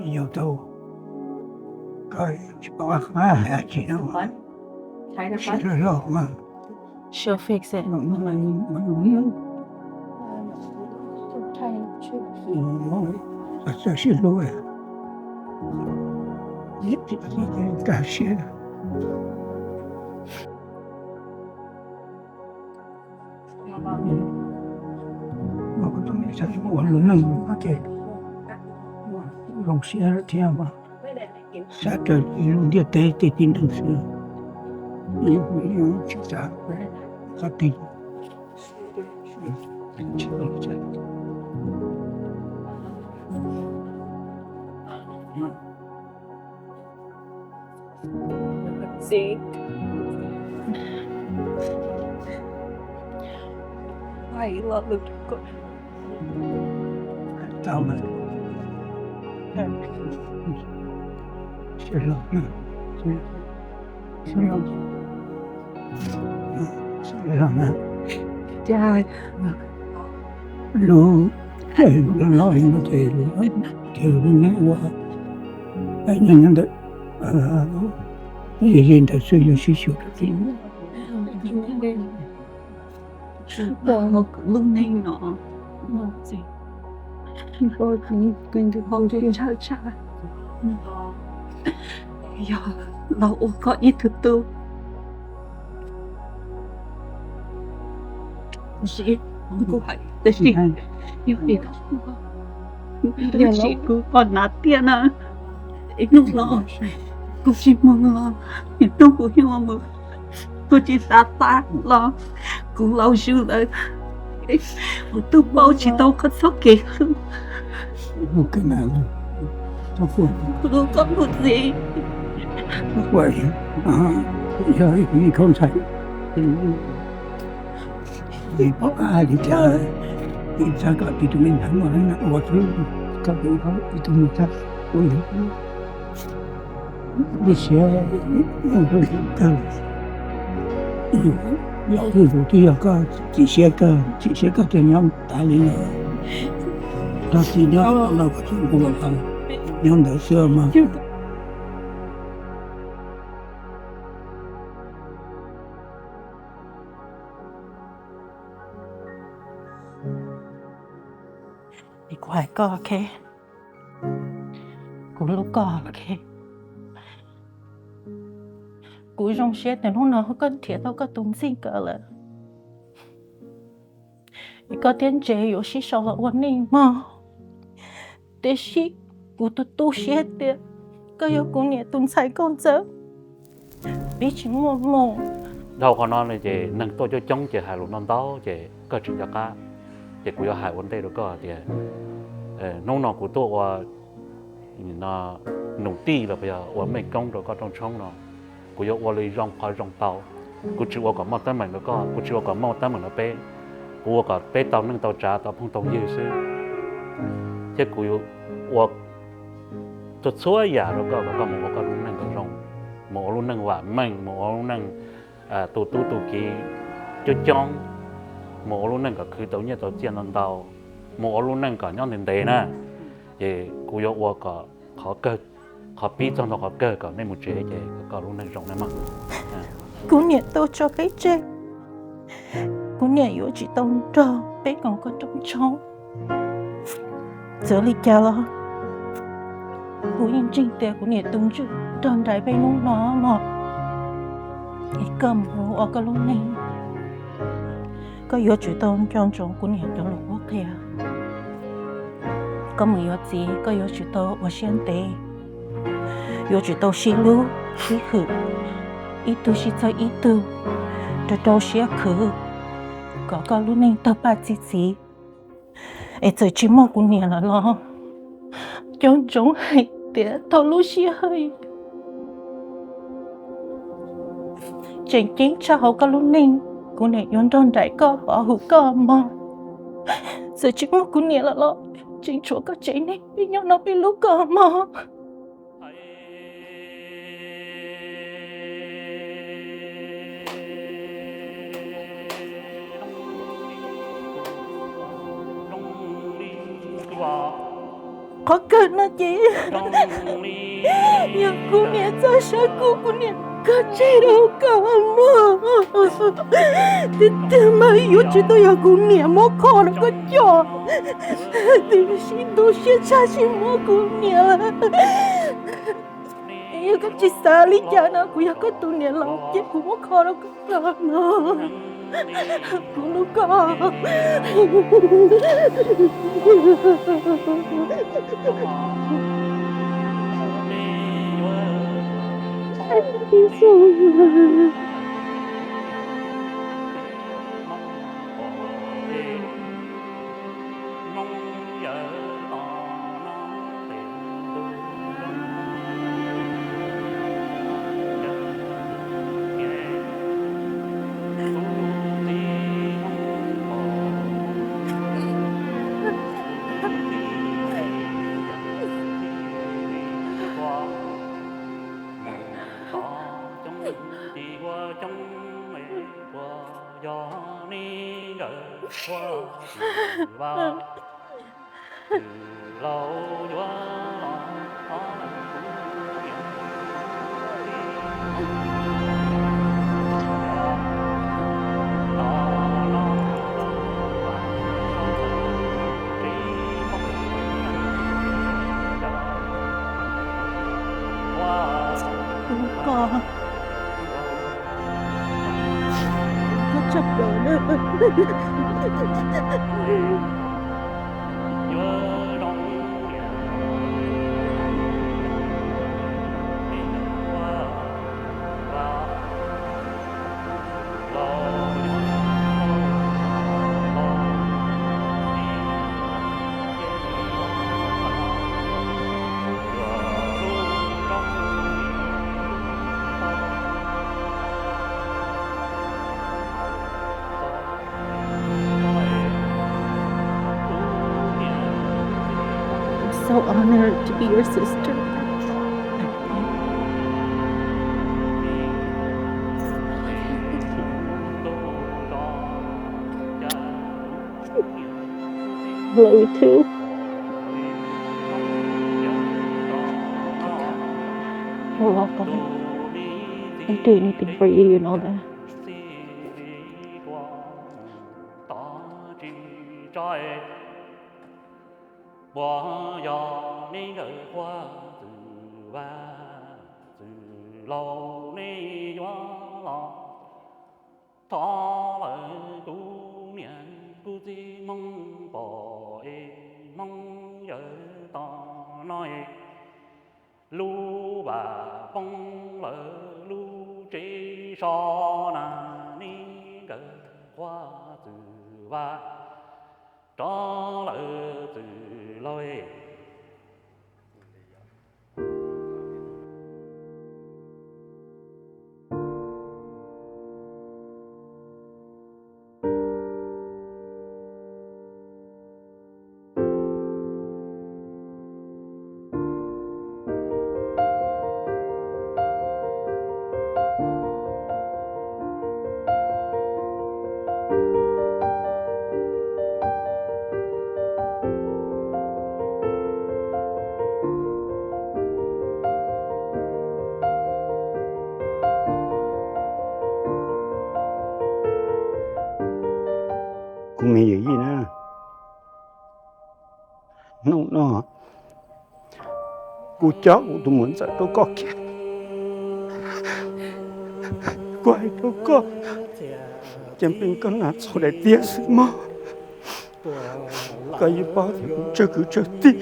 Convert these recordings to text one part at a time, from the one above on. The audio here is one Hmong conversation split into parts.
Yog tau, koj tsis paub qab hais tsis no, siab loj loj mas. She'll fix it. Txawj siab hlub, tag siab. Ua lub neej ces zoo siab thiab mas, xav raws li lub ntiaj teb tej tib neeg xwb, tsis xav qab tij. Txiv, peb los lwm tus ko. Tau mas. Siab loj, siab loj, siab loj na. Cas lub, lub no ces, ces lub neej ua, nyob nyob ntawm, ze ze ntawd xwb yuav sib xyuas. Lub neej no tshaj, yog los ua koj ib tug tub, tab sis yog li ntawd, tab sis kuv pom hnav tiaj na, ib hnub los kuv tsis mus los, ib hnub kuv yeej mus, kuv tsis xav xav los kuv laus zog lawm, kuv twb paub tsis tau koj txoj kev hlub. Hlub koj mus txiv. Yog ib tug me khaub ntxhais, pom qab li cas, txhais kom tib tug me ntxhais muaj ua xwb, koj ib tug me ntxhais ua lub siab kawg. Yus yog tus twg yog koj chim siab kawg, chim siab kawg ces nyob tas li no, txog txij nyob no, nyob ntawd xwb mas. Es kuv hais koj, kuv hlub koj, kuv zoo siab tias hnub no koj nrhiav tau koj tus ntxij kawm lawm, es koj thiaj ntse yuav sib sau los ua neej mog. Tiam sis kuv tu tu siab tias koj yog kuv niam tus ntxhais koj ntxawm, peb tsis muaj hmoo. Dhau qhov no ces neeg tuaj coob coob ces hais lus no ntau ces koj tsis nco qab, ces kuv yuav hais ua ntej rau koj tias hnub no kuv tuaj ua nus tij los yog ua mej koob rau koj rooj tshoob no, kuv yuav ua li zoo qhov zoo tau. Kuv tsis ua kom muaj teeb meem rau koj, kuv tsis ua kom muaj teeb meem rau peb, kuv ua kom peb tau neej tau tsav tau phooj tau ywg xwb. Thiab kuv yuav ua txhua txhua yam rau koj kom koj mus ua koj lub neej kom zoo, mus ua lub neej vam meej, mus ua lub neej tu tub tu kiv coob coob, mus ua lub neej kom khwv tau nyiaj tau txiaj ntau ntau, mus ua lub neej kom nyob ntev ntev na. Ces kuv yuav ua kom qhov kawg, qhov pib txog ntua qhov kawg kom nej mus tsev ces kom koj lub neej zoo na mog. Kuv niam tuaj tso peb tseg, kuv niam yuav tsis tau nrog peb koom koj rooj tshoob. Txawm li cas los kuv yeej ntseeg tias kuv niam tus ntsuj nrog nraim peb hnub no mog. Es koj mus ua koj lub neej, koj yuav tsum tau nco ntsoov kuv niam cov lus qhuab qhia. Koj mus yuav txiv koj yuav tsum tau ua siab ntev, yuav tsum tau sib hlub sib hwm, ib tug sib txawj ib tug, rau rau siab khwv, kom koj lub neej tawg paj txi txiv. Es txawm tsis muaj kuv niam lawm los nco ntsoov hais tias thaum lub sij hawm tseem ceeb tshaj hauv koj lub neej, kuv niam yuav nrog nraim koj pov hwm koj mog. Txawm tsis muaj kuv niam lawm los tseem tshuav koj tsev neeg peb nyob no peb hlub koj mog. Qhov kawg no ces yog kuv niam txoj saw kuv, kuv niam koj tseg rau koj mog. Tiag tiag mas yuav tsis tau yog kuv niam muab kho rau koj coj, tiam sis tu siab tshaj sib muab kuv niam lawm. Yog koj tsis xav li cas no, kuv yog koj tus niam laus ces kuv muab kho rau koj no. Kuv hlub koj. Koj, koj tshaj plaws na. I'm so honored to be your sister. Love you too. You're welcome. I'll do anything for you, you know that. Puas yog me nkawm Huab Txwv Vaj, txwv laus nej yuav los thov lawm kuv niam kuv txiv Hmoob pom es Hmoob yawg tom no es lub vam poob lawm lub tsev so na, me nkawm Huab Txwv Vaj, rov lawm txwv laus. Kuv me yawm yij na, hnub no kuv coj kuv tus muam ntxawm rau koj kiag. Kuv hais rau koj, ces peb koj nag txog daim tiab xwb mog. Koj yeej paub tias kuv tsawg kwv tsawg tij.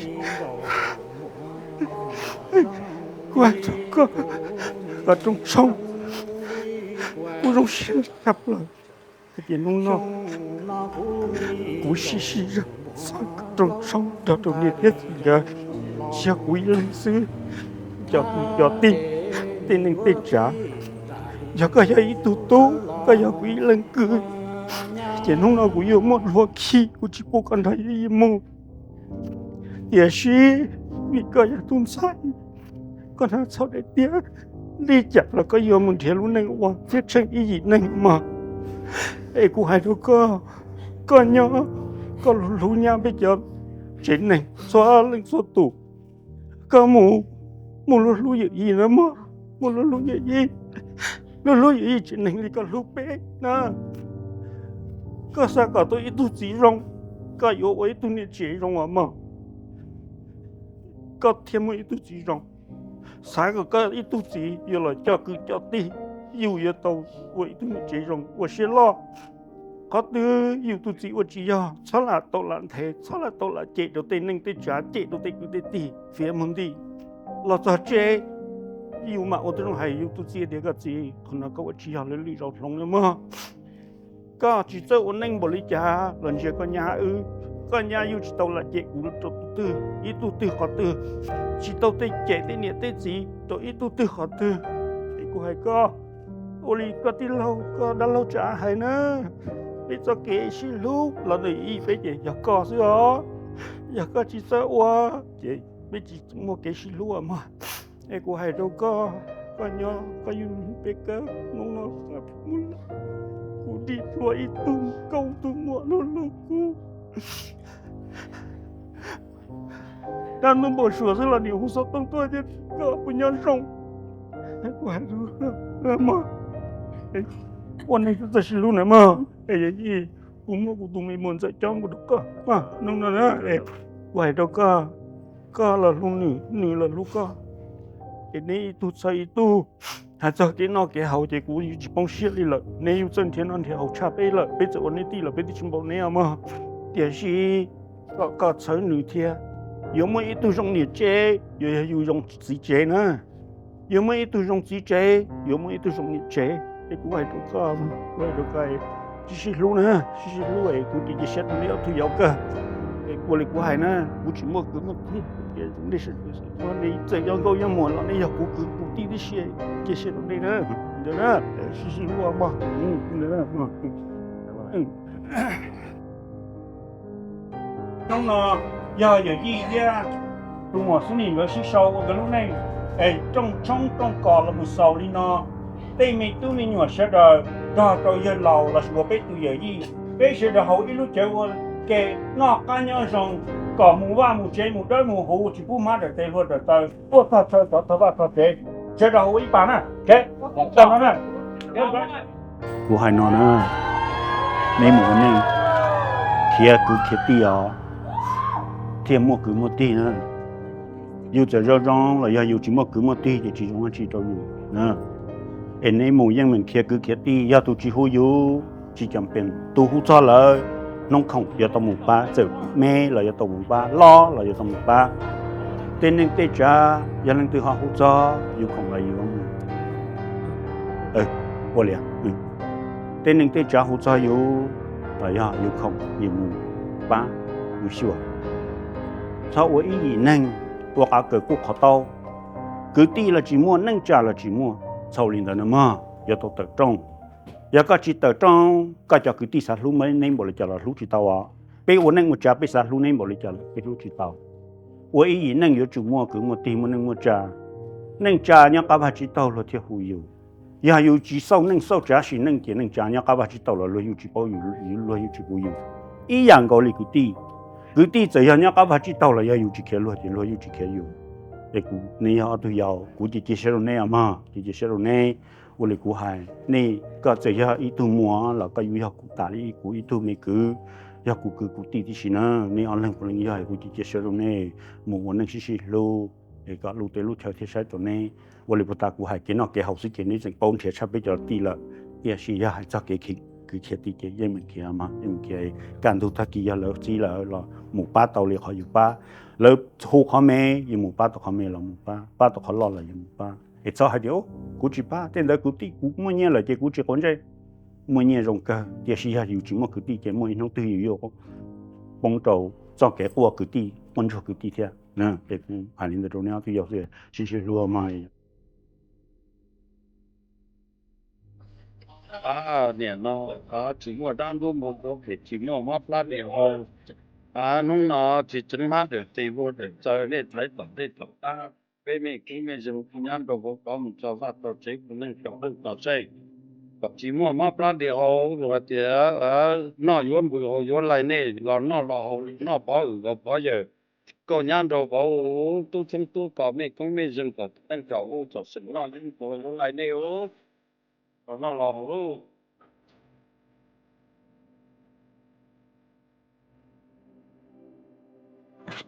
Kuv hais rau koj, qhov rooj tshoob kuv zoo siab tshaj plaws hais tias hnub no kuv sib sib zog txog qhov rooj tshoob nrog rau niam thiab txiv nkawd. Tsis yog kuv ib leeg xwb, cov kwv cov tij, tej neej tej tsav, yog koj yog ib tug tub, koj yog kuv ib leeg kwv, ces hnub no kuv yuav muaj dua khi kuv tsis pub koj nrog yawm yij mus. Tiam sis vim koj yog tus ntxhais, koj nag txog daim tiab, li cas los koj yuav mus nrhiav lub neej ua thiab tsheej ib yim neeg mog. Es kuv hais rau koj, koj nyob, koj hlub nyab peb cov tsev neeg txhua leej txhua tus. Koj mus, mus hlub hlub yawm yij na mog, mus hlub hlub yawm yij, hlub hlub yawm yij tsev neeg li koj hlub peb na. Koj xav kom tau ib tug txiv zoo, koj yuav ua ib tug niam tsev zoo os mog. Koj thiaj muaj ib tug txiv zoo. Xav kom koj ib tug txiv yuav los coj kwv coj tij, yus yuav tau ua ib tug niam tsev zoo ua siab loj. Qhov twg yus tus txiv ua tsis yog, txhob lam tau lam nthe, txhob lam tau lam cem rau tej neej tej tsav, cem rau tej kwv tej tij fiav mus nti. Los txog tsev, yus mam ua tib zoo hais yus tus txiv tias, koj txiv, qhov no koj ua tsis yog, lwm lwm zaus hloov nawb mog. Koj tsis txawj ua neej npaum li cas los ntsia koj nyab wb, koj nyab yuav tsis tau lam cem kuv rau tus twg ib tug twg qhov twg, tsis tau tej cem tej niam tej txiv rau ib tug twg qhov twg. Es kuv hais koj, ua li koj tij laug koj dab laug Tsav hais na, peb txoj kev sib hlub los ntawm yij peb ces yog koj xwb os. Yog koj tsis txawj ua ces peb tsis muaj kev sib hlub mog. Es kuv hais rau koj, koj nyob koj yug peb kawg, hnub no kuv dim hlua ib tug nkauj tus muam hlub hlub kuv. Dab ntub npau suav xwb los nim hu xov tooj tuaj tias koj puas nyob zoo. Kuv hais, ua neej txawj sib hlub na mog. Kuv muab kuv tus me muam ntxawm cob nkaus rau koj, hnub no na, kuv hais rau koj, koj los hlub nws, nws los hlub koj. Ces neb ib tug txhawb ib tug. Hais txog kev noj kev haus ces kuv yeej tsis poob siab li lawm, neb yeej txawj nrhiav noj nrhiav haus tshaj peb lawm, peb txawm ua neb tij los peb twb tsis npaum neb os mog. Tiam sis kom koj txhawb nws thiab, yuav muaj ib tug zoo niam tsev yuav yog yus zoo txiv tsev na. Yuav muaj ib tug zoo txiv tsev yuav muaj ib tug zoo niam tsev. Es kuv hais rau koj, kuv hais rau koj, sib sib hlub na, sib sib hlub es kuv cia cia siab rau neb ob tug yau kawg. Es ua li kuv hais na, kuv tsis muaj kwv muaj tij, nej sawv daws txawm yog nkauj yog muam los nej yog kuv kwv kuv tij tib si, cia siab rau nej na. Ntawd na, sib sib hlub mog. Hnub no yog yawm yij thiab tus muam Xub Nis nkawd sib sau ua nkawd lub neej es rooj tshoob rooj kos los mus xaus li no. Tej me tub me nyuam sawv daws nrog rau yawg laus los sis ua peb tus yawm yij, peb sawv daws haus ib lub cawv ua ke, noj qab nyob zoo, kom mus vaj mus tsev mus dawb mus huv, tsis pub hmab raws tes hlua raws taw, tuaj txog chaw txog txog vaj txog tsev, sawv daws haus ib pas na. Kuv hais no na, neb mus ua neej khiav kwv khiav tij os, thiaj muaj kwv muaj tij na. Yus txawm zoo zoo los yog yus tsis muaj kwv muaj tij ces tsis zoo dab tsi rau yus. Es neb mus yeej meem khiav kwv khiav tij, yog tus tsis hu yus tsis cam pees, tus hu txog lawm, hnub khoom yuav tau mus pab, txawm me los yuav tau mus pab, loj los yuav tau mus pab. Tej neej tej tsav yog leej twg ho hu txog yus khoom los yus mus. Ua li, tej neej tej tsav hu txog yus los yog yus khoom yus mus pab, mus xyuas. Txhob ua ib yim neeg ua qhov kawg kuj qhov tau. Kwv tij los tsis muaj, neej tsa los tsis muaj, txhaum li ntawd na mog, yuav tau tawm rooj. Yog koj tsis tawm rooj, koj cov kwv tij xav hlub neb npaum li cas los hlub tsis tau os. Peb ua neej ua tsav peb xav hlub neb npaum li cas los peb hlub tsis tau. Ua ib yim neej yuav tsum muaj kwv muaj tij, muaj neej muaj tsa. Neej tsa nyob qab vaj tsib taug luag thiaj hu yus. Yog yus tsis xauj neej xauj tsav sim neej ces neej tsa nyob qab vaj tsib taug los luag yeej tsis paub yus, luag yeej tsis hu yus. Ib yam nkaus li kwv tij, kwv tij txawm yog nyob qab vaj tsib taug los yog yus tsis khiav luag ces luag yeej tsis khiav yus. Es kuv, neb yog ob tug yau, kuv cia cia siab rau neb os mog, cia cia siab rau neb. Ua li kuv hais, nej koj txawm yog ib tug muam los koj yuav yog kuv tas li kuv ib tug me kwv, yog kuv kwv kuv tij tib si na. Neb ob leeg puav leej yog, kuv cia cia siab rau nej, mus ua neej sib sib hlub, es kom lub teb lub chaw thiaj saib rau neb. Ua li puag ta kuv hais kev noj kev haus xwb ces neb tseem paub nrhiav tshaj peb cov tij lawm. Tiam sis yog hais txog kev kwv khiav tij ces yeej meem khiav mog, yeej meem khiav. Kaj ntug tag kis yog lawv txib lawm los mus pab tau li qhov yus pab. Lawv hu qhov me, yus mus pab tau qhov me los mus pab, pab tau qhov loj los yus mus pab. Es txhob hais tias kuv tsis pab, tej ntawd kuv tij kuv muaj nyiaj lawm ces kuv tsis quav ntsej. Muaj nyiaj zoo kawg, tiam sis yog yus tsis muaj kwv tij ces muaj ib hnub twg yus yuav poob rau txoj kev quaj kwv tij, quaj ntsuag kwv tij thiab. Es kuv hais li ntawd rau neb ob tug yau xwb, sib sib hlub mog. Niam no tsis muaj dab ntub npau suav, tsis muaj mob plab dig hau. Hnub no tsis tseev hmab daws tes ua daws txaws, nej hlais tom tej tom qab, peb me tub me ntsuag nyob rau hauv tov mus txog vaj txog tsev, ua neej tau leej tau txaij, kom tsis muaj mob plab dig hau, luag hais tias noj yuav npws haus yuav laig, nej los noj los haus, noj pov hwm los pov yawg. koj nyab nrog vauv tub txheeb tub kos mej koob mej zeeg kom teej kom ub kom seem noj ib puas lub lais nej ub, los noj los ub.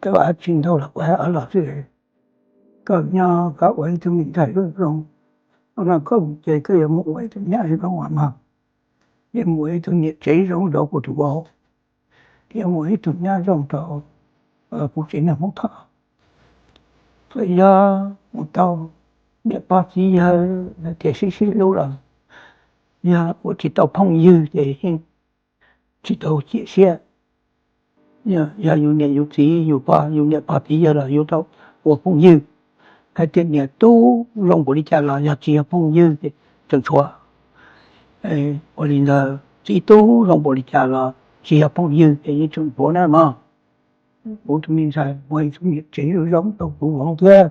Koj tsis ntau los kuv hais los xwb, koj nyob koj ua ib tug me ntxhais zoo, no koj mus ces koj yuav mus ua ib tug nyab zoo mog, yuav mus ua ib tug niam tsev zoo rau kuv tus vauv, yuav mus ua ib tug nyab zoo rau kuv tsev neeg Hmoob Thoj. Txawm yog mus tau niam pog txiv yawg tias sib sib hlub los yog ua tsis tau phooj ywg ces yeej tsis tau ciam siab. Yog yus niam yus txiv yus pog yus niam pog txiv yawg los yuav tau ua phooj ywg. Hais tias niam tub zoo npaum li cas los yog tsis yog phooj ywg ces tseem tshuav. Ua li ntawd txiv tub zoo npaum li cas los tsis yog phooj ywg ces yeej tseem tshuav na mog. Kuv tus me ntxhais ua ib tug niam tsev zoo zoo rau kuv vauv thiab,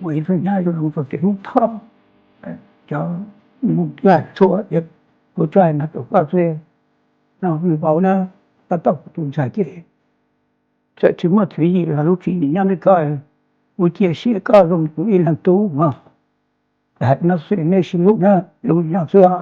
ua ib tug nyab zoo zoo rau tsev Hmoob Thoj. Cov mus txhua txhua, kuv tsuas hais no rau koj xwb. No me vauv na, koj tau kuv tus ntxhais ces txawm tsis muaj tswv yim los lub tswv yim nyob ntawm koj, kuv cia siab koj zoo kuv ib leeg tub mog. Hais no xwb nej sib hlub na, lus no xwb os.